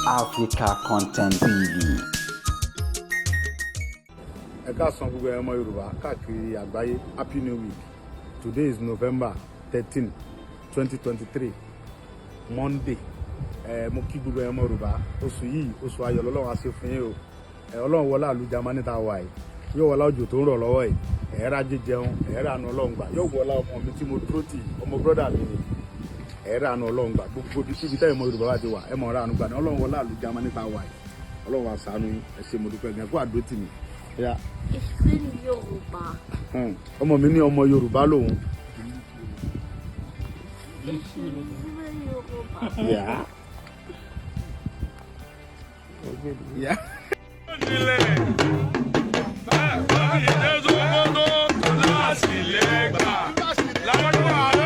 Africa Content TV. Ẹ káàsán, gbogbo ẹ̀yàn ọmọ Yorùbá káàkiri àgbáyé. Happy new week. Today is November 13, 2023, Monday. Ẹ mo kí gbogbo ẹ̀yàn ọmọ Yorùbá. Oṣù yìí, oṣù ayọ̀ lọ́lọ́run á ṣe fún yín o. Ẹ Ọlọ́run wọlé àlù Jámánì tá a wà yìí, yóò wọlé òjò tó ń rọ̀ lọ́wọ́ yìí, ẹ̀ rà jíjẹun, ẹ̀ rà àánú Ọlọ́run gbà. Yóò wọlé ọmọ mi tí mo dúró tì, ọmọ brother mi ni. Ẹ̀ rà àánú Ọlọ́run gbà. Gbogbo ibi kíbi tẹ́yìn ọmọ Yorùbá bá ti wà, ẹ̀ mọ̀ rà àánú gbà ní. Ọlọ́run wọlé àlù Jámánì tá a wà yìí, Ọlọ́run á ṣàánú yín. Ẹ ṣé, mo dúpẹ́ gan kó àdúró tì mí. Yeah. Ich bin Yoruba. Ọmọ mi ní ọmọ Yorùbá lòun. Ich liebe Yoruba. Yeah. Nílẹ̀ báyìí dé Sókótó láti lè gbà ládùn.